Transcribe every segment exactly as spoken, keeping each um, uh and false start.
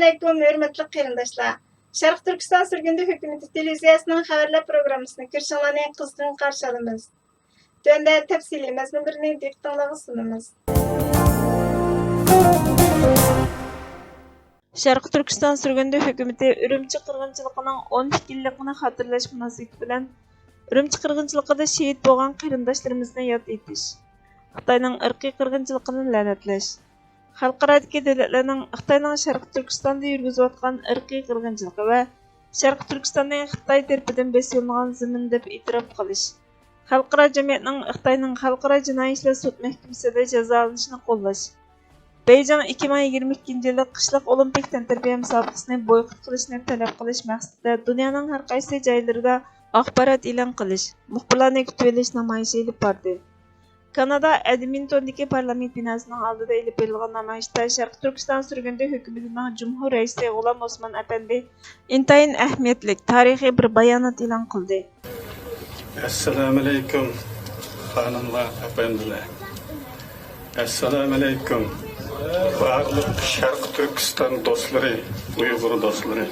ئەسسالامۇئەلەيكۇم، ھۆرمەتلىك قېرىنداشلار! شەرقىي تۈركىستان سۈرگۈندە ھۆكۈمىتى تېلېۋىزىيەسىنىڭ خەۋەرلەر پروگراممىسىنى كۆرۈشۈڭلارنى قىزغىن قارشى ئالىمىز. تۆۋەندە تەپسىلىي مەزمۇنلىرىنى دىققىتىڭلارغا سۇنىمىز. شەرقىي تۈركىستان سۈرگۈندە ھۆكۈمىتى ئۈرۈمچى قىرغىنچىلىقىنىڭ ئون ئىككى يىللىقىنى خاتىرىلەش مۇناسىۋىتى بىلەن ئۈرۈمچى قىرغىنچىلىقىدا شېھىت بولغان قېرىنداشلىرىمىزنى ياد ئېتىش، خىتاينىڭ ئىرقىي قىرغىنچىلىقىنى لەنەتلەش، خەلقئارادىكى دۆلەتلەرنىڭ خىتاينىڭ شەرقىي تۈركىستاندا يۈرگۈزۈۋاتقان ئىرقىي قىرغىنچىلىقى ۋە شەرقىي تۈركىستاننى خىتاي تەرىپىدىن بېسىۋېلىنغان زېمىن دەپ ئېتىراپ قىلىش، خەلقئارا جەمئىيەتنىڭ خىتاينىڭ خەلقئارا جىنايى ئىشلار سوت مەھكىمىسىدە جازالىنىشىنى قوللاش، بېيجىڭ ئىككى مىڭ يىگىرمە ئىككىنچى يىللىق قىشلىق ئولىمپىك تەنتەربىيە مۇسابىقىسىنى بويكوت قىلىشنى تەلەپ قىلىش مەقسىتىدە دۇنيانىڭ ھەر قايسى جايلىرىدا ئاخبارات ئېلان قىلىش، مۇخبىرلارنى كۈتۈۋېلىش نامايىشى ئېلىپ باردى. كانادا ئەدمىنتوندىكى پارلامېنت بىناسىنىڭ ئالدىدا ئېلىپ بېرىلغان نامايىشتا شەرقىي تۈركىستان سۈرگۈندە ھۆكۈمىتىنىڭ جۇمھۇر رەئىسى غۇلام ئوسمان ئەپەندى ئىنتايىن ئەھمىيەتلىك تارىخىي بىر بايانات ئېلان قىلدى. ئەسسالامۇئەلەيكۇم، خانىملار، ئەپەندىلەر. ئەسسالامۇئەلەيكۇم، بارلىق شەرقىي تۈركىستان دوستلىرى، ئۇيغۇر دوستلىرى.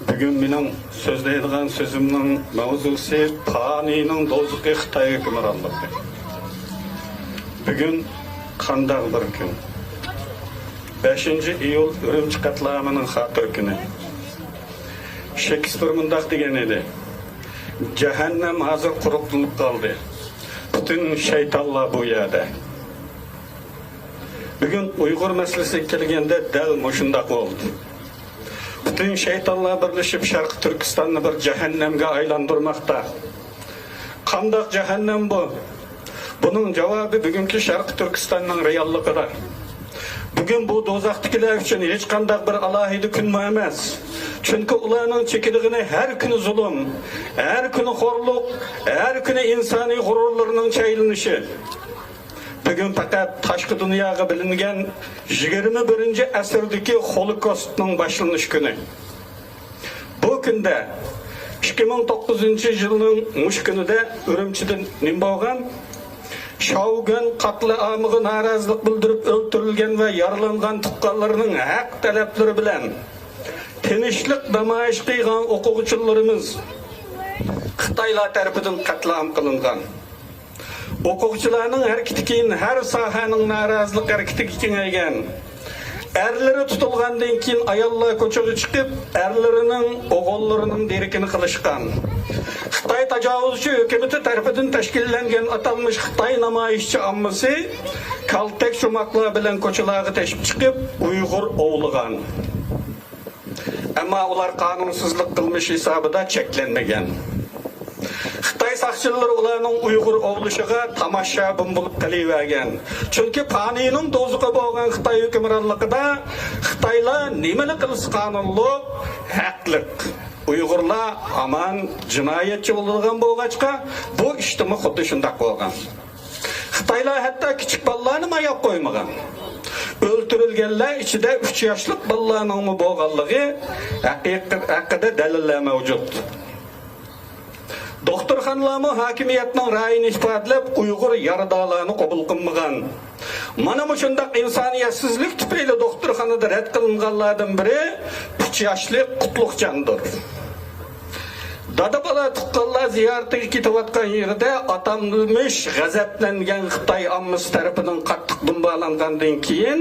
بۈگۈن مېنىڭ سۆزلەيدىغان سۆزۈمنىڭ ماۋزۇسى پانىينىڭ دوزىخى خىتاي ھۆكۈمرانلىقى. بۈگۈن قانداق بىر كۈن؟ بەشىنچى ئىيۇل ئۈرۈمچى قەتلىئامىنىڭ خاتىرە كۈنى. شېكسپىر مۇنداق دېگەن ئىدى، جەھەننەم ھازىر قۇرۇقلىنىپ قالدى. پۈتۈن شەيتانلار بۇ يەردە. بۈگۈن ئۇيغۇر مەسىلىسىگە كەلگەندە دەل مۇشۇنداق بولدى. پۈتۈن شەيتانلار بىرلىشىپ شەرقىي تۈركىستاننى بىر جەھەننەمگە ئايلاندۇرماقتا. قانداق جەھەننەم بۇ؟ بۇنىڭ جاۋابى بۈگۈنكى شەرقىي تۈركىستاننىڭ رېئاللىقىدا. بۈگۈن بۇ دوزاختىكىلەر ئۈچۈن ھېچقانداق بىر ئالاھىدە كۈنمۇ ئەمەس. چۈنكى ئۇلارنىڭ چېكىدىغىنى ھەر كۈنى زۇلۇم، ھەر كۈنى خورلۇق، ھەر كۈنى ئىنسانىي غۇرۇرلىرىنىڭ چەيلىنىشى. بۈگۈن پەقەت تاشقى دۇنياغا بىلىنگەن يىگىرمە بىرىنچى ئەسىردىكى خولوكوستنىڭ باشلىنىش كۈنى. بۇ كۈندە، ئىككى مىڭ توققۇزىنچى يىلنىڭ مۇشۇ كۈنىدە ئۈرۈمچىدە نېمە بولغان؟ شاۋگۈەن قەتلىئامىغا نارازىلىق بىلدۈرۈپ ئۆلتۈرۈلگەن ۋە يارىلانغان تۇغقانلىرىنىڭ ھەق تەلەپلىرى بىلەن تىنچلىق نامايىش قىلغان ئوقۇغۇچىلىرىمىز خىتايلار تەرىپىدىن قەتلىئام قىلىنغان. ئوقۇغۇچىلارنىڭ ھەرىكىتى كېيىن ھەر ساھەنىڭ نارازىلىق ھەرىكىتىگە كېڭەيگەن. ئەرلىرى تۇتۇلغاندىن كېيىن ئاياللار كوچىغا چىقىپ، ئەرلىرىنىڭ، ئوغۇللىرىنىڭ دېرىكىنى قىلىشقان. خىتاي تاجاۋۇزچى ھۆكۈمىتى تەرىپىدىن تەشكىللەنگەن ئاتالمىش خىتاي نامايىشچى ئاممىسى كالتەك شوماقلار بىلەن كوچىلارغا تېشىپ چىقىپ، ئۇيغۇر ئوۋلىغان. ئەمما ئۇلار قانۇنسىزلىق قىلمىش ھېسابىدا چەكلەنمىگەن. خىتاي ساقچىلىرى ئۇلارنىڭ ئۇيغۇر ئوۋلىشىغا تاماشابىن بولۇپ قېلىۋەرگەن. چۈنكى پانىينىڭ دوزىخى بولغان خىتاي ھۆكۈمرانلىقىدا خىتايلار نېمىنى قىلسا قانۇنلۇق، ھەقلىق. ئۇيغۇرلار ھامان جىنايەتچى بولىدىغان بولغاچقا، بۇ ئىشتىمۇ خۇددى شۇنداق بولغان. خىتايلار ھەتتا كىچىك بالىلارنىمۇ ئاياپ قويمىغان. ئۆلتۈرۈلگەنلەر ئىچىدە ئۈچ ياشلىق بالىلارنىڭمۇ بولغانلىقى ھەقىقىي، ھەققىدە دەلىللەر مەۋجۇت. دوختۇرخانىلارمۇ ھاكىمىيەتنىڭ رايىنى ئىپادىلەپ، ئۇيغۇر يارىدارلارنى قوبۇل قىلمىغان. مانا مۇشۇنداق ئىنسانىيەتسىزلىك تۈپەيلى دوختۇرخانىدا رەت قىلىنغانلاردىن بىرى ئۈچ ياشلىق قۇتلۇقجاندۇر. دادا-بالا تۇغقانلار زىيارىتىگە كېتىۋاتقان يېرىدە ئاتالمىش غەزەپلەنگەن خىتاي ئاممىسى تەرىپىدىن قاتتىق دۇمبالانغاندىن كېيىن،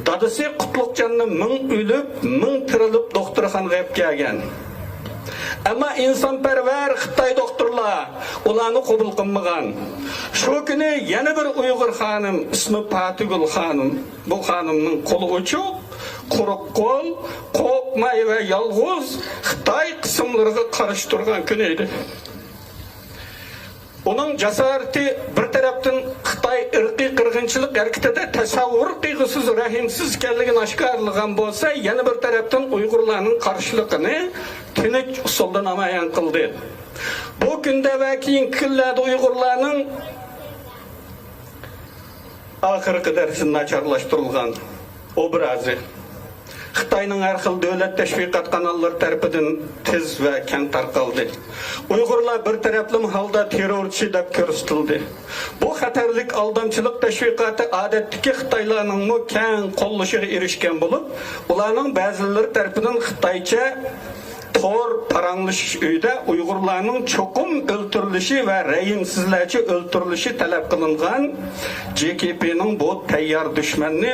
دادىسى قۇتلۇقجاننى مىڭ ئۆلۈپ، مىڭ تىرىلىپ دوختۇرخانىغا ئېلىپ كەلگەن. ئەمما ئىنسانپەرۋەر خىتاي دوختۇرلار ئۇلارنى قوبۇل قىلمىغان. شۇ كۈنى يەنە بىر ئۇيغۇر خانىم، ئىسمى پاتىگۈل خانىم، بۇ خانىمنىڭ قولى ئوچۇق، قۇرۇق قول، قورقماي ۋە يالغۇز خىتاي قىسىملىرىغا قارشى تۇرغان كۈنى ئىدى. ئۇنىڭ جاسارىتى بىر تەرەپتىن خىتاي ئىرقىي قىرغىنچىلىق ھەرىكىتىدە تەسەۋۋۇر قىلغۇسىز، رەھىمسىز ئىكەنلىكىنى ئاشكارىلىغان بولسا، يەنە بىر تەرەپتىن ئۇيغۇرلارنىڭ قارشىلىقىنى تىنچ ئۇسۇلدا نامايان قىلدى. بۇ كۈندە ۋە كېيىنكى كۈنلەردە ئۇيغۇرلارنىڭ ئاخىرقى دەرىجىدە ناچارلاشتۇرۇلغان ئوبرازى. خىتاينىڭ ھەر خىل دۆلەت تەشۋىقات قاناللىرى تەرىپىدىن تېز ۋە كەڭ تارقالدى. ئۇيغۇرلار بىر تەرەپلىمە ھالدا تېررورچى دەپ كۆرسىتىلدى. بۇ خەتەرلىك ئالدامچىلىق تەشۋىقاتى ئادەتتىكى خىتايلارنىڭمۇ كەڭ قوللىشىغا ئېرىشكەن بولۇپ، ئۇلارنىڭ بەزىلىرى تەرىپىدىن خىتايچە تور پاراڭلىشىش ئۆيىدە ئۇيغۇرلارنىڭ چوقۇم ئۆلتۈرۈلۈشى ۋە رەھىمسىزلەرچە ئۆلتۈرۈلۈشى تەلەپ قىلىنغان جې كې پېنىڭ بۇ تەييار دۈشمەننى،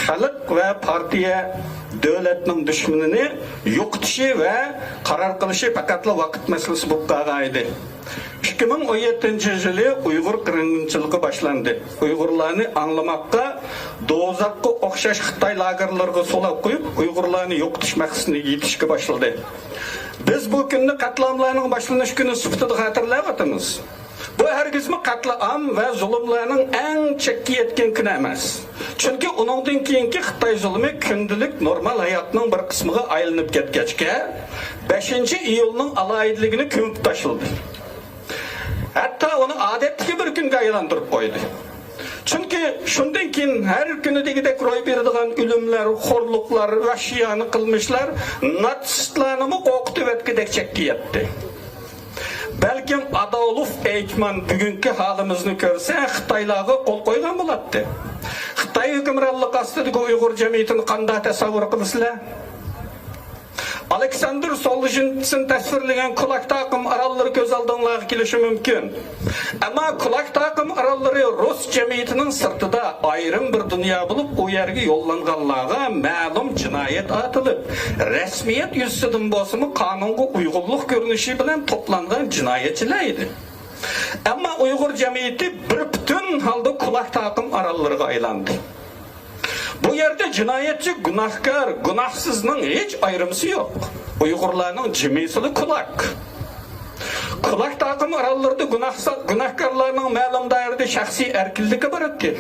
خەلق ۋە پارتىيە دۆلەتنىڭ دۈشمىنىنى يوقىتىشى ۋە قارار قىلىشى پەقەتلا ۋاقىت مەسىلىسى بولۇپ قالغان ئىدى. ئىككى مىڭ ئون يەتتىنچى يىلى ئۇيغۇر قىرغىنچىلىقى باشلاندى. ئۇيغۇرلارنى ئاڭلىماققا دوزاخقا ئوخشاش خىتاي لاگېرلىرىغا سولاپ قويۇپ، ئۇيغۇرلارنى يوقىتىش مەقسىتىگە يېتىشكە باشلىدى. بىز بۇ كۈننى قەتلىئاملارنىڭ باشلىنىش كۈنى سۈپىتىدە خاتىرىلەۋاتىمىز. بۇ ھەرگىزمۇ قەتلىئام ۋە زۇلۇملارنىڭ ئەڭ چەككە يەتكەن كۈنى ئەمەس. چۈنكى ئۇنىڭدىن كېيىنكى خىتاي زۇلۇمى كۈندىلىك نورمال ھاياتنىڭ بىر قىسمىغا ئايلىنىپ كەتكەچكە، بەشىنچى ئىيۇلنىڭ ئالاھىدىلىكىنى كۆمۈپ تاشلىدى. ھەتتا ئۇنى ئادەتتىكى بىر كۈنگە ئايلاندۇرۇپ قويدى. چۈنكى شۇندىن كېيىن ھەر كۈنى دېگۈدەك روي بېرىدىغان ئۆلۈملەر، خورلۇقلار، ۋەھشىيانە قىلمىشلار ناتسىستلارنىمۇ قورقۇتۇۋەتكۈدەك چەككە يەتتى. بەلكىم ئادولف ئېيكمان بۈگۈنكى ھالىمىزنى كۆرسە، خىتايلارغا قول قويغان بولاتتى. خىتاي ھۆكۈمرانلىقى ئاستىدىكى ئۇيغۇر جەمئىيىتىنى قانداق تەسەۋۋۇر قىلىسىلەر؟ ئالېكساندىر سولژېنتسىن تەسۋىرلىگەن كۇلاك تاقىم ئاراللىرى كۆز ئالدىڭلارغا كېلىشى مۇمكىن. ئەمما كۇلاك تاقىم ئاراللىرى رۇس جەمئىيىتىنىڭ سىرتىدا ئايرىم بىر دۇنيا بولۇپ، ئۇ يەرگە يوللانغانلارغا مەلۇم جىنايەت ئاتىلىپ، رەسمىيەت يۈزىسىدىن بولسىمۇ قانۇنغا ئۇيغۇنلۇق كۆرۈنۈشى بىلەن توپلانغان جىنايەتچىلەر ئىدى. ئەمما ئۇيغۇر جەمئىيىتى بىر پۈتۈن ھالدا كۇلاك تاقىم ئاراللىرىغا ئايلاندى. بۇ يەردە جىنايەتچى گۇناھكار، گۇناھسىزنىڭ ھېچ ئايرىمىسى يوق. ئۇيغۇرلارنىڭ جىمىسىلا كۇلاك. كۇلاك تاقىم ئاراللىرىدا گۇناھسا-، گۇناھكارلارنىڭ مەلۇم دائىرىدە شەخسىي ئەركىنلىكى بار ئىدى.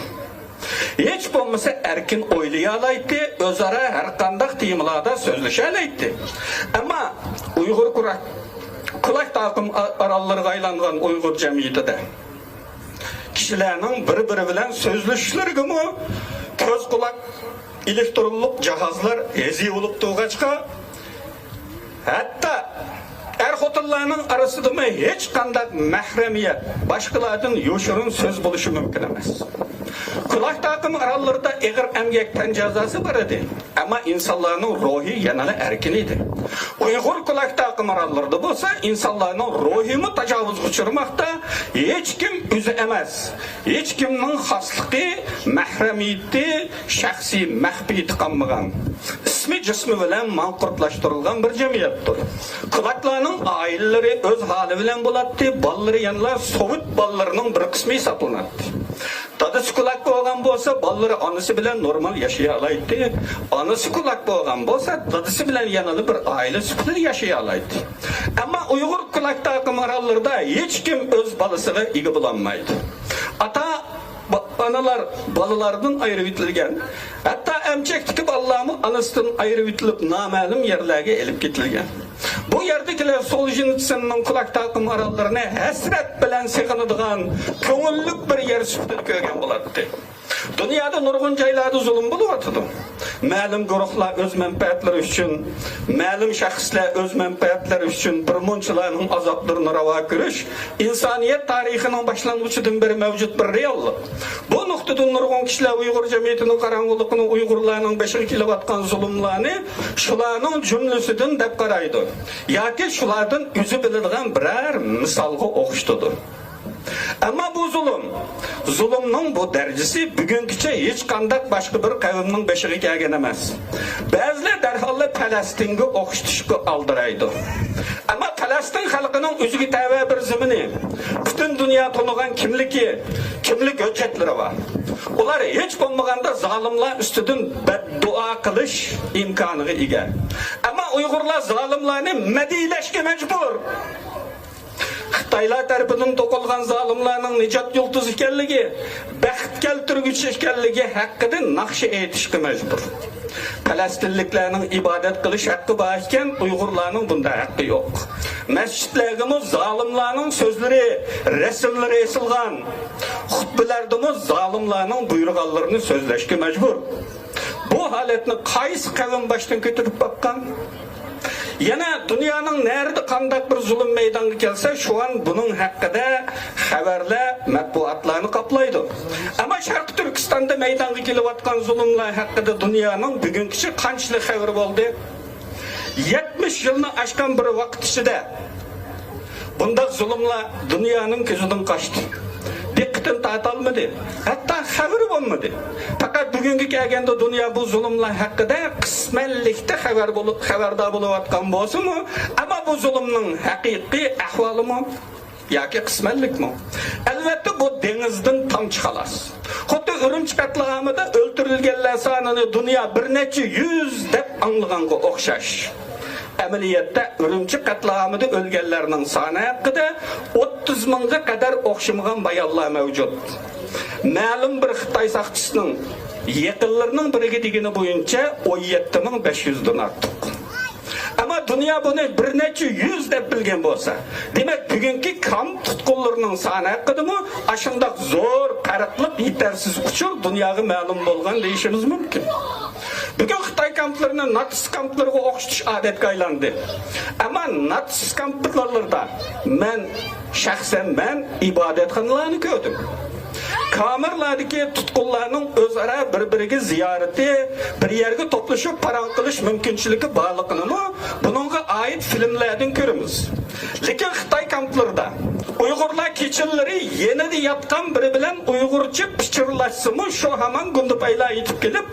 ھېچ بولمىسا ئەركىن ئويلىيالايتتى، ئۆزئارا ھەر قانداق تېمىلاردا سۆزلىشەلەيتتى. ئەمما ئۇيغۇر كۇلاك، كۇلاك تاقىم ئا-، ئاراللىرىغا ئايلانغان ئۇيغۇر جەمئىيىتىدە كىشىلەرنىڭ بىر-بىرى بىلەن سۆزلىشىشلىرىگىمۇ كۆز، قۇلاق، ئېلېكترونلۇق جاھازلار ھېزى بولۇپ تۇرغاچقا، ھەتتا ئەر-خوتۇنلارنىڭ ئارىسىدىمۇ ھېچقانداق مەھرىمىيەت، باشقىلاردىن يوشۇرۇن سۆز بولۇشى مۇمكىن ئەمەس. كۇلاك تاقىم ئاراللىرىدا ئېغىر ئەمگەك تەن جازاسى بار ئىدى. ئەمما ئىنسانلارنىڭ روھى يەنىلا ئەركىن ئىدى. ئۇيغۇر كۇلاك تاقىم ئاراللىرىدا بولسا ئىنسانلارنىڭ روھىمۇ تاجاۋۇزغا ئۇچرىماقتا. ھېچكىم ئۆزى ئەمەس، ھېچكىمنىڭ خاسلىقى، مەھرىمىيىتى، شەخسىي مەخپىيىتى قالمىغان، ئىسمى جىسمى بىلەن ماڭقۇرتلاشتۇرۇلغان بىر جەمئىيەتتۇر. كۇلاكلارنىڭ ئائىلىلىرى ئۆز ھالى بىلەن بولاتتى، بالىلىرى يەنىلا سوۋېت بالىلىرىنىڭ بىر قىسمى ھېسابلىناتتى. دادىسى كۇلاك بولغان بولسا، بالىلىرى ئانىسى بىلەن نورمال ياشىيالايتتى. ئانىسى كۇلاك بولغان بولسا، دادىسى بىلەن يەنىلا بىر ئائىلە سۈپىتىدە ياشىيالايتتى. ئەمما ئۇيغۇر كۇلاك تاقىم ئاراللىرىدا ھېچكىم ئۆز بالىسىغا ئىگە بولالمايدۇ. ئاتا، با-، ئانىلار بالىلاردىن ئايرىۋېتىلگەن. ھەتتا ئەمچەكتىكى بالىلارمۇ ئانىسىدىن ئايرىۋېتىلىپ، نامەلۇم يەرلەرگە ئېلىپ كېتىلگەن. بۇ يەردىكىلەر سولژېنىتسىننىڭ كۇلاك تاقىم ئاراللىرىنى ھەسرەت بىلەن سېغىنىدىغان كۆڭۈللۈك بىر يەر سۈپىتىدە كۆرگەن بولاتتى. دۇنيادا نۇرغۇن جايلاردا زۇلۇم بولۇۋاتىدۇ. مەلۇم گۇرۇھلار ئۆز مەنپەئەتلىرى ئۈچۈن، مەلۇم شەخسلەر ئۆز مەنپەئەتلىرى ئۈچۈن بىر مۇنچىلارنىڭ ئازابلىرىنى راۋا كۆرۈش ئىنسانىيەت تارىخىنىڭ باشلانغۇچىدىن بېرى مەۋجۇت بىر رېئاللىق. بۇ نۇقتىدىن نۇرغۇن كىشىلەر ئۇيغۇر جەمئىيىتىنىڭ قاراڭغۇلۇقىنى، ئۇيغۇرلارنىڭ بېشىغا كېلىۋاتقان زۇلۇملارنى شۇلارنىڭ جۈملىسىدىن دەپ قارايدۇ ياكى شۇلاردىن ئۆزى بىلىدىغان بىرەر مىسالغا ئوخشىتىدۇ. ئەمما بۇ زۇلۇم، زۇلۇمنىڭ بۇ دەرىجىسى بۈگۈنگىچە ھېچقانداق باشقا بىر قەۋمنىڭ بېشىغا كەلگەن ئەمەس. بەزىلەر دەرھاللا پەلەستىنگە ئوخشىتىشقا ئالدىرايدۇ. ئەمما پەلەستىن خەلقىنىڭ ئۆزىگە تەۋە بىر زېمىنى، پۈتۈن دۇنيا تونۇغان كىملىكى، كىملىك ھۆججەتلىرى بار. ئۇلار ھېچ بولمىغاندا زالىملار ئۈستىدىن بەددۇئا قىلىش ئىمكانىغا ئىگە. ئەمما ئۇيغۇرلار زالىملارنى مەدھىيلەشكە مەجبۇر. خىتايلار تەرىپىدىن توقۇلغان زالىملارنىڭ نىجات يۇلتۇزى ئىكەنلىكى، بەخت كەلتۈرگۈچى ئىكەنلىكى ھەققىدە ناخشا ئېيتىشقا مەجبۇر. پەلەستىنلىكلەرنىڭ ئىبادەت قىلىش ھەققى بار ئىكەن، ئۇيغۇرلارنىڭ بۇنداق ھەققى يوق. مەسچىتلەرگىمۇ زالىملارنىڭ سۆزلىرى، رەسىملىرى ئېسىلغان. خۇتبىلەردىمۇ زالىملارنىڭ بۇيرۇغانلىرىنى سۆزلەشكە مەجبۇر. بۇ ھالەتنى قايسى قەۋم باشتىن كۆتۈرۈپ باققان؟ يەنە دۇنيانىڭ نەرىدە قانداق بىر زۇلۇم مەيدانغا كەلسە، شۇئان بۇنىڭ ھەققىدە خەۋەرلەر مەتبۇئاتلارنى قاپلايدۇ. ئەمما شەرقىي تۈركىستاندا مەيدانغا كېلىۋاتقان زۇلۇملار ھەققىدە دۇنيانىڭ بۈگۈنگىچە قانچىلىك خەۋىرى بولدى؟ يەتمىش يىلنى ئاشقان بىر ۋاقىت ئىچىدە بۇنداق زۇلۇملار دۇنيانىڭ كۆزىدىن قاچتى. دىققىتىنى تارتالمىدى. ھەتتا خەۋىرى بولمىدى. پەقەت بۈگۈنگە كەلگەندە دۇنيا بۇ زۇلۇملار ھەققىدە قىسمەنلىكتە خەۋەر بولۇپ، خەۋەردار بولۇۋاتقان بولسىمۇ، ئەمما بۇ زۇلۇمنىڭ ھەقىقىي ئەھۋالىمۇ ياكى قىسمەنلىكمۇ؟ ئەلۋەتتە، بۇ دېڭىزدىن تامچە خالاس. خۇددى ئۈرۈمچى قەتلىئامىدا ئۆلتۈرۈلگەنلەر سانىنى دۇنيا بىر نەچچە يۈز دەپ ئاڭلىغانغا ئوخشاش. ئەمەلىيەتتە، ئۈرۈمچى قەتلىئامىدا ئۆلگەنلەرنىڭ سانى ھەققىدە ئوتتۇز مىڭغا قەدەر ئوخشىمىغان بايانلار مەۋجۇت. مەلۇم بىر خىتاي ساقچىسىنىڭ يېقىنلىرىنىڭ بىرىگە دېگىنى بويىچە، ئون يەتتە مىڭ بەش يۈزدىن ئارتۇق. ئەمما دۇنيا بۇنى بىر نەچچە يۈز دەپ بىلگەن بولسا، دېمەك، بۈگۈنكى كام تۇتقۇنلىرىنىڭ سانى ھەققىدىمۇ ئاشۇنداق زور پەرقلىق يېتەرسىز ئۇچۇر دۇنياغا مەلۇم بولغان دېيىشىمىز مۇمكىن. بۈگۈن خىتاي كامپلىرىنى ناتسىست كامپلىرىغا ئوخشىتىش ئادەتكە ئايلاندى. ئەمما ناتسىست كامپلىرىدا مەن، شەخسەن مەن ئىبادەتخانىلارنى كۆردۈم. كامېرلاردىكى تۇتقۇنلارنىڭ ئۆزئارا بىر-بىرىگە زىيارىتى، بىر يەرگە توپلىشىپ پاراڭ قىلىش مۇمكىنچىلىكى بارلىقىنىمۇ بۇنىڭغا ئائىت فىلىملەردىن كۆرىمىز. لېكىن خىتاي كامپلىرىدا ئۇيغۇرلار كېچىلىرى يېنىدا ياتقان بىرى بىلەن ئۇيغۇرچە پىچىرلاشسىمۇ، شۇ ھامان گۇندىپايلار يېتىپ كېلىپ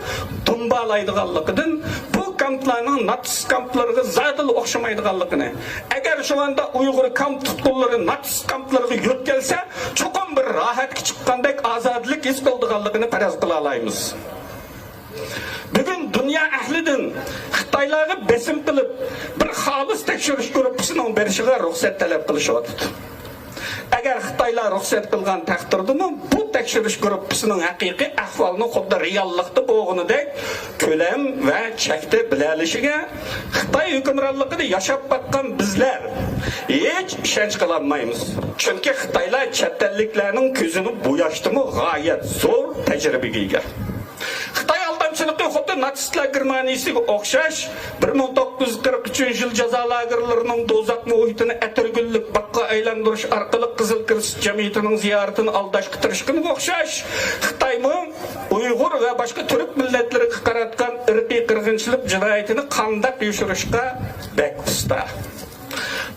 دۇمبالايدىغانلىقىدىن، بۇ كامپلارنىڭ ناتسىست كامپلىرىغا زادىلا ئوخشىمايدىغانلىقىنى، ئەگەر شۇ ئاندا ئۇيغۇر كامپ تۇتقۇنلىرى ناتسىست كامپلىرىغا يۆتكەلسە، چوقۇم بىر راھەتكە چىققاندەك ئازادىلىك ھېس قىلىدىغانلىقىنى پەرەز قىلالايمىز. بۈگۈن دۇنيا ئەھلىدىن خىتايلارغا بېسىم قىلىپ، بىر خالىس تەكشۈرۈش گۇرۇپپىسىنىڭ بېرىشىغا رۇخسەت تەلەپ قىلىشىۋاتىدۇ. ئەگەر خىتايلار رۇخسەت قىلغان تەقدىردىمۇ، بۇ تەكشۈرۈش گۇرۇپپىسىنىڭ ھەقىقىي ئەھۋالىنى خۇددى رېئاللىقتا بولغىنىدەك كۆلەم ۋە چەكتە بىلەلىشىگە خىتاي ھۆكۈمرانلىقىدا ياشاپ باققان بىزلەر ھېچ ئىشەنچ قىلالمايمىز. چۈنكى خىتايلار چەت ئەللىكلەرنىڭ كۆزىنى بوياشتىمۇ غايەت زور تەجرىبىگە ئىگە. خىتاي ئالدامچىلىقى خۇددى ناتسىستلار گېرمانىيىسىگە ئوخشاش، بىر مىڭ توققۇز يۈز قىرىق ئۈچىنچى يىل جازا لاگېرلىرىنىڭ دوزاخ مۇھىتىنى ئەتىرگۈللۈك باغقا ئايلاندۇرۇش ئارقىلىق قىزىل كىرېست جەمئىيىتىنىڭ زىيارىتىنى ئالداشقا تىرىشقىنىغا ئوخشاش، خىتايمۇ ئۇيغۇر ۋە باشقا تۈرك مىللەتلىرىگە قاراتقان ئىرقىي قىرغىنچىلىق جىنايىتىنى قانداق يوشۇرۇشقا بەك ئۇستا.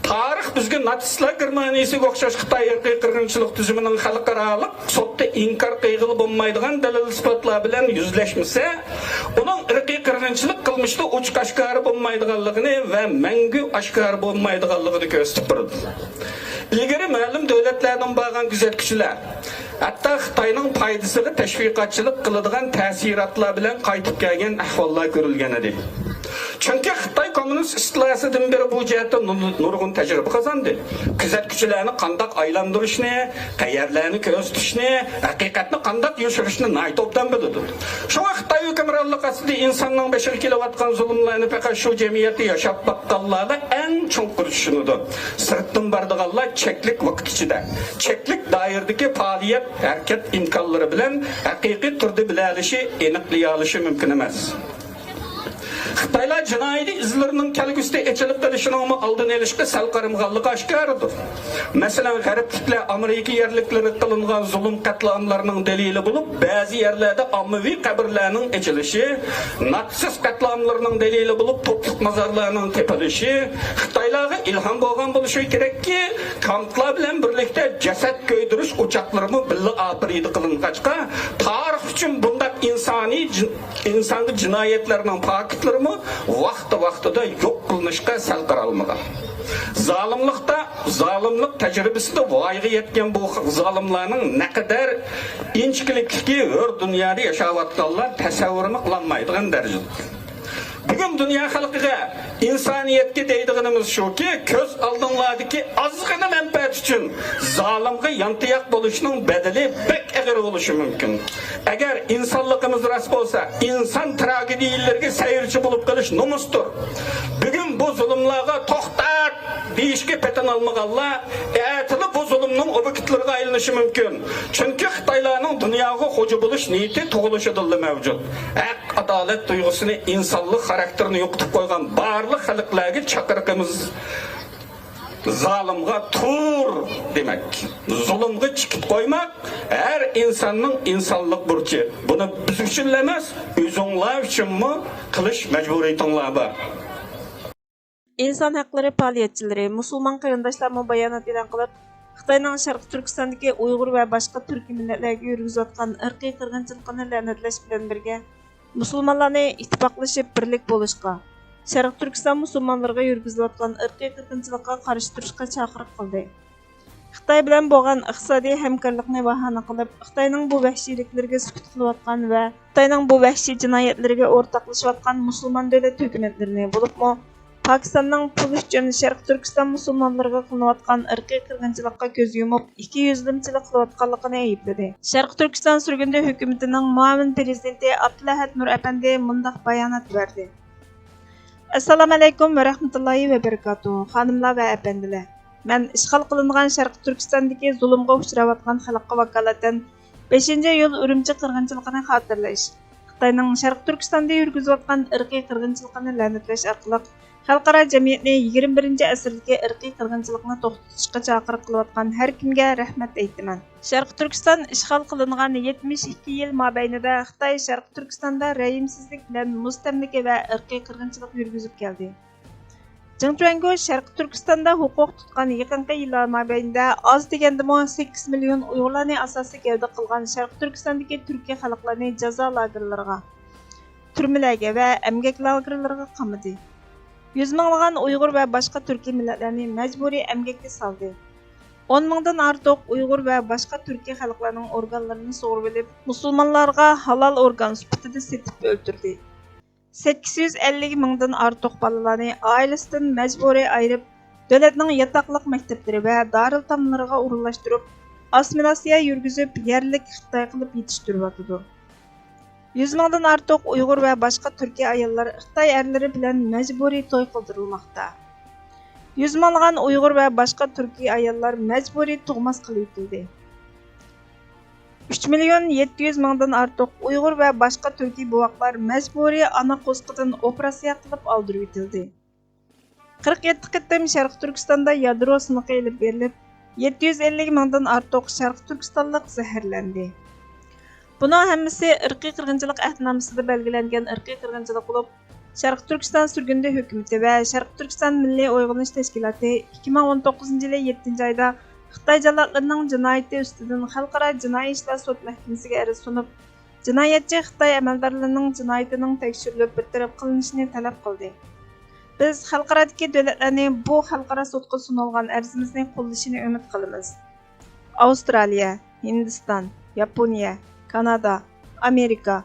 تارىخ بىزگە ناتسىستلار گېرمانىيىسىگە ئوخشاش خىتاي ئىرقىي قىرغىنچىلىق تۈزۈمىنىڭ خەلقئارالىق سوتتا ئىنكار قىلغىلى بولمايدىغان دەلىل-ئىسپاتلار بىلەن يۈزلەشمىسە، ئۇنىڭ ئىرقىي قىرغىنچىلىق قىلمىشىدا ئوچۇق ئاشكارا بولمايدىغانلىقىنى ۋە مەڭگۈ ئاشكارا بولمايدىغانلىقىنى كۆرسىتىپ بېرىدۇ. ئىلگىرى مەلۇم دۆلەتلەردىن بارغان كۆزەتكۈچىلەر، ھەتتا خىتاينىڭ پايدىسىغا تەشۋىقاتچىلىق قىلىدىغان تەسىراتلار بىلەن قايتىپ كەلگەن ئەھۋاللار كۆرۈلگەنىدى. چۈنكى خىتاي كوممۇنىست ئىستىلاسىدىن بېرى بۇ جەھەتتە نۇ-، نۇرغۇن تەجرىبە قازاندى. كۆزەتكۈچىلەرنى قانداق ئايلاندۇرۇشنى، قەيەرلەرنى كۆرسىتىشنى، ھەقىقەتنى قانداق يوشۇرۇشنى ناھايىتى ئوبدان بىلىدۇ. شۇڭا خىتاي ھۆكۈمرانلىقى ئاستىدا ئىنساننىڭ بېشىغا كېلىۋاتقان زۇلۇملارنى پەقەت شۇ جەمئىيەتتە ياشاپ باققانلارلا ئەڭ چوڭقۇر چۈشىنىدۇ. سىرتتىن بارىدىغانلار چەكلىك ۋاقىت ئىچىدە، چەكلىك دائىرىدىكى پائالىيەت، ھەرىكەت ئىمكانلىرى بىلەن ھەقىقىي تۈردە بىلەلىشى، ئېنىقلىيالىشى مۇمكىن ئەمەس. خىتايلار جىنايى ئىزلىرىنىڭ كەلگۈسىدە ئېچىلىپ قېلىشىنىڭمۇ ئالدىنى ئېلىشقا سەل قارىمىغانلىقى ئاشكارىدۇر. مەسىلەن، غەربلىكلەر ئامېرىكا يەرلىكلىرىگە قىلىنغان زۇلۇم، قەتلىئاملارنىڭ دەلىلى بولۇپ، بەزى يەرلەردە ئاممىۋى قەبرىلەرنىڭ ئېچىلىشى، ناتسىست قەتلىئاملىرىنىڭ دەلىلى بولۇپ، توپلۇق مازارلارنىڭ تېپىلىشى خىتايلارغا ئىلھام بولغان بولۇشى كېرەككى، كامپلار بىلەن بىرلىكتە جەسەت كۆيدۈرۈش ئوچاقلىرىمۇ بىللە ئاپىرىدە قىلىنغاچقا، تارىخ ئۈچۈن بۇنداق ئىنسانىي جىن-، ئىنسانغا جىنايەتلەرنىڭ پاكىتلىرىمۇ ۋاقتى-ۋاقتىدا يوق قىلىنىشقا سەل قارالمىغان. زالىملىقتا، زالىملىق تەجرىبىسىدە ۋايىغا يەتكەن بۇ خىل زالىملارنىڭ نەقەدەر ئىنچىكىلىكلىكى ھۆر دۇنيادا ياشاۋاتقانلار تەسەۋۋۇرمۇ قىلالمايدىغان دەرىجىدە. بۈگۈن دۇنيا خەلقىگە، ئىنسانىيەتكە دەيدىغىنىمىز شۇكى، كۆز ئالدىڭلاردىكى ئازغىنە مەنپەئەت ئۈچۈن زالىمغا يانتىياق بولۇشنىڭ بەدىلى بەك ئېغىر بولۇشى مۇمكىن. ئەگەر ئىنسانلىقىمىز راست بولسا، ئىنسان تراگېدىيىلىرىگە سەيرچى بولۇپ قېلىش نومۇستۇر. بۈگۈن بۇ زۇلۇملارغا توختات! دېيىشكە پېتىنالمىغانلار ئەتىلا بۇ زۇلۇمنىڭ ئوبيېكتلىرىغا ئايلىنىشى مۇمكىن. چۈنكى خىتايلارنىڭ دۇنياغا خوجا بولۇش نىيىتى تۇغۇلۇشىدىنلا مەۋجۇت. ھەق، ئادالەت تۇيغۇسىنى، ئىنسانلىق خاراكتېرىنى يوقىتىپ قويغان بارلىق خەلقلەرگە چاقىرىقىمىز زالىمغا تۇر دېمەك، زۇلۇمغا چېكىت قويماق ھەر ئىنساننىڭ ئىنسانلىق بۇرچى. بۇنى بىز ئۈچۈنلا ئەمەس، ئۆزۈڭلار ئۈچۈنمۇ قىلىش مەجبۇرىيىتىڭلار بار. ئىنسان ھەقلىرى پائالىيەتچىلىرى، مۇسۇلمان قېرىنداشلارمۇ بايانات ئېلان قىلىپ، خىتاينىڭ شەرقىي تۈركىستاندىكى ئۇيغۇر ۋە باشقا تۈركىي مىللەتلەرگە يۈرگۈزۈۋاتقان ئىرقىي قىرغىنچىلىقىنى لەنەتلەش بىلەن بىرگە، مۇسۇلمانلارنى ئىتتىپاقلىشىپ بىرلىك بولۇشقا، شەرقىي تۈركىستان مۇسۇلمانلىرىغا يۈرگۈزۈلۈۋاتقان ئىرقىي قىرغىنچىلىققا قارشى تۇرۇشقا چاقىرىق قىلدى. خىتاي بىلەن بولغان ئىقتىسادىي ھەمكارلىقنى باھانە قىلىپ، خىتاينىڭ بۇ ۋەھشىيلىكلىرىگە سۈكۈت قىلىۋاتقان ۋە خىتاينىڭ بۇ ۋەھشىي جىنايەتلىرىگە ئورتاقلىشىۋاتقان مۇسۇلمان دۆلەت ھۆكۈمەتلىرىنى، بولۇپمۇ پاكىستاننىڭ پۇل ئۈچۈن شەرقىي تۈركىستان مۇسۇلمانلىرىغا قىلىنىۋاتقان ئىرقىي قىرغىنچىلىققا كۆز يۇمۇپ، ئىككى يۈزلىمىچىلىك قىلىۋاتقانلىقىنى ئەيىبلىدى. شەرقىي تۈركىستان سۈرگۈندە ھۆكۈمىتىنىڭ مۇئاۋىن پىرېزىدېنتى ئابدۇلئەھەد نۇر ئەپەندى مۇنداق بايانات بەردى. ئەسسالامۇئەلەيكۇم ۋە رەھمەتۇللاھى ۋە بەرىكاتۇھۇ، خانىملار ۋە ئەپەندىلەر! مەن ئىشغال قىلىنغان شەرقىي تۈركىستاندىكى زۇلۇمغا ئۇچراۋاتقان خەلققە ۋاكالىتەن بەشىنچى ئىيۇل ئۈرۈمچى قىرغىنچىلىقىنى خاتىرىلەش، خىتاينىڭ شەرقىي تۈركىستاندا يۈرگۈزۈۋاتقان ئىرقىي قىرغىنچىلىقىنى لەنەتلەش ئارقىلىق خەلقئارا جەمئىيەتنى يىگىرمە بىرىنچى ئەسىردىكى ئىرقىي قىرغىنچىلىقنى توختىتىشقا چاقىرىق قىلىۋاتقان ھەر كىمگە رەھمەت ئېيتىمەن. شەرقىي تۈركىستان ئىشغال قىلىنغان يەتمىش ئىككى يىل مابەينىدە خىتاي شەرقىي تۈركىستاندا رەھىمسىزلىك بىلەن مۇستەملىكە ۋە ئىرقىي قىرغىنچىلىق يۈرگۈزۈپ كەلدى. جېڭ چۈەنگو شەرقىي تۈركىستاندا ھوقۇق تۇتقان يېقىنقى يىللار مابەينىدە ئاز دېگەندىمۇ سەككىز مىليون ئۇيغۇرلارنى ئاساسىي گەۋدە قىلغان شەرقىي تۈركىستاندىكى تۈركىي خەلقلەرنى جازا لاگېرلىرىغا، تۈرمىلەرگە ۋە ئەمگەك لاگېرلىرىغا قامىدى. يۈز مىڭلىغان ئۇيغۇر ۋە باشقا تۈركىي مىللەتلەرنى مەجبۇرىي ئەمگەككە سالدى. ئون مىڭدىن ئارتۇق ئۇيغۇر ۋە باشقا تۈركىي خەلقلەرنىڭ ئورگانلىرىنى سۇغۇرۇۋېلىپ، مۇسۇلمانلارغا ھالال ئورگان سۈپىتىدە سېتىپ ئۆلتۈردى. سەككىز يۈز ئەللىك مىڭدىن ئارتۇق بالىلارنى ئائىلىسىدىن مەجبۇرىي ئايرىپ، دۆلەتنىڭ ياتاقلىق مەكتەپلىرى ۋە دارىلئېتاملىرىغا ئورۇنلاشتۇرۇپ، ئاسسىمىلياتسىيە يۈرگۈزۈپ، يەرلىك خىتاي قىلىپ يېتىشتۈرۈۋاتىدۇ. يۈز مىڭدىن ئارتۇق ئۇيغۇر ۋە باشقا تۈركىي ئاياللار خىتاي ئەرلىرى بىلەن مەجبۇرىي توي قىلدۇرۇلماقتا. يۈز مىڭلىغان ئۇيغۇر ۋە باشقا تۈركىي ئاياللار مەجبۇرىي تۇغماس قىلىۋېتىلدى. ئۈچ مىليون يەتتە يۈز مىڭدىن ئارتۇق ئۇيغۇر ۋە باشقا تۈركىي بوۋاقلار مەجبۇرىي ئانا قورسىقىدىن ئوپېراتسىيە قىلىپ ئالدۇرۇۋېتىلدى. قىرىق يەتتە قېتىم شەرقىي تۈركىستاندا يادرو سىنىقى ئېلىپ بېرىلىپ، يەتتە يۈز ئەللىك مىڭدىن ئارتۇق شەرقىي تۈركىستانلىق زەھەرلەندى. بۇنىڭ ھەممىسى ئىرقىي قىرغىنچىلىق ئەھدىنامىسىدا بەلگىلەنگەن ئىرقىي قىرغىنچىلىق بولۇپ، شەرقىي تۈركىستان سۈرگۈندە ھۆكۈمىتى ۋە شەرقىي تۈركىستان مىللىي ئويغىنىش تەشكىلاتى ئىككى مىڭ ئون توققۇزىنچى يىلى يەتتىنچى ئايدا خىتاي جاللاتلىرىنىڭ جىنايىتى ئۈستىدىن خەلقئارا جىنايى ئىشلار سوت مەھكىمىسىگە ئەرز سۇنۇپ، جىنايەتچى خىتاي ئەمەلدارلىرىنىڭ جىنايىتىنىڭ تەكشۈرۈلۈپ بىر تەرەپ قىلىنىشىنى تەلەپ قىلدى. بىز خەلقئارادىكى دۆلەتلەرنى بۇ خەلقئارا سوتقا سۇنۇلغان ئەرزىمىزنى قوللىشىنى ئۈمىد قىلىمىز. ئاۋسترالىيە، ھىندىستان، ياپونىيە، كانادا، ئامېرىكا،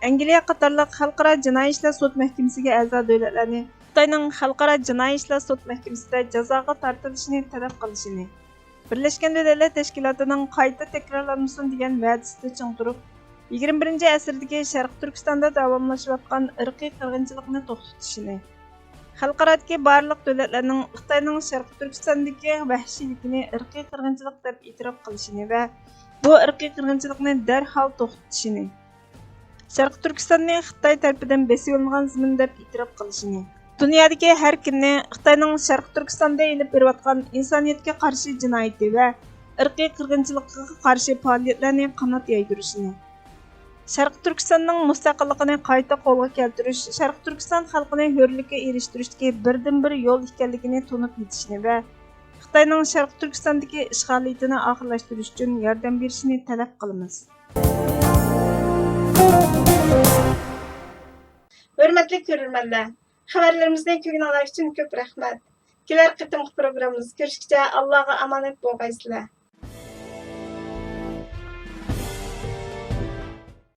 ئەنگلىيە قاتارلىق خەلقئارا جىنايى ئىشلار سوت مەھكىمىسىگە ئەزا دۆلەتلەرنى خىتاينىڭ خەلقئارا جىنايى ئىشلار سوت مەھكىمىسىدە جازاغا تارتىلىشىنى تەلەپ قىلىشىنى، بىرلەشكەن دۆلەتلەر تەشكىلاتىنىڭ قايتا تەكرارلانمىسۇن دېگەن ۋەدىسىدە چىڭ تۇرۇپ، يىگىرمە بىرىنچى ئەسىردىكى شەرقىي تۈركىستاندا داۋاملىشىۋاتقان ئىرقىي قىرغىنچىلىقنى توختىتىشىنى، خەلقئارادىكى بارلىق دۆلەتلەرنىڭ خىتاينىڭ شەرقىي تۈركىستاندىكى ۋەھشىيلىكىنى ئىرقىي قىرغىنچىلىق دەپ ئېتىراپ قىلىشىنى ۋە بۇ ئىرقىي قىرغىنچىلىقنى دەرھال توختىتىشىنى، شەرقىي تۈركىستاننى خىتاي تەرىپىدىن بېسىۋېلىنغان زېمىن دەپ ئېتىراپ قىلىشىنى، دۇنيادىكى ھەر كىمنى خىتاينىڭ شەرقىي تۈركىستاندا ئېلىپ بېرىۋاتقان ئىنسانىيەتكە قارشى جىنايىتى ۋە ئىرقىي قىرغىنچىلىقىغا قارشى پائالىيەتلەرنى قانات يايدۇرۇشىنى، شەرقىي تۈركىستاننىڭ مۇستەقىللىقىنى قايتا قولغا كەلتۈرۈش شەرقىي تۈركىستان خەلقىنى ھۆرلۈككە ئېرىشتۈرۈشتىكى بىردىنبىر يول ئىكەنلىكىنى تونۇپ يېتىشىنى ۋە خىتاينىڭ شەرقىي تۈركىستاندىكى ئىشغالىيىتىنى ئاخىرلاشتۇرۇش ئۈچۈن ياردەم بېرىشىنى تەلەپ قىلىمىز. ھۆرمەتلىك كۆرۈرمەنلەر، خەۋەرلىرىمىزنى كۆرگىنىڭلار ئۈچۈن كۆپ رەھمەت. كېلەر قېتىمقى پروگراممىمىزدا كۆرۈشكىچە ئاللاغا ئامانەت بولغايسىلەر.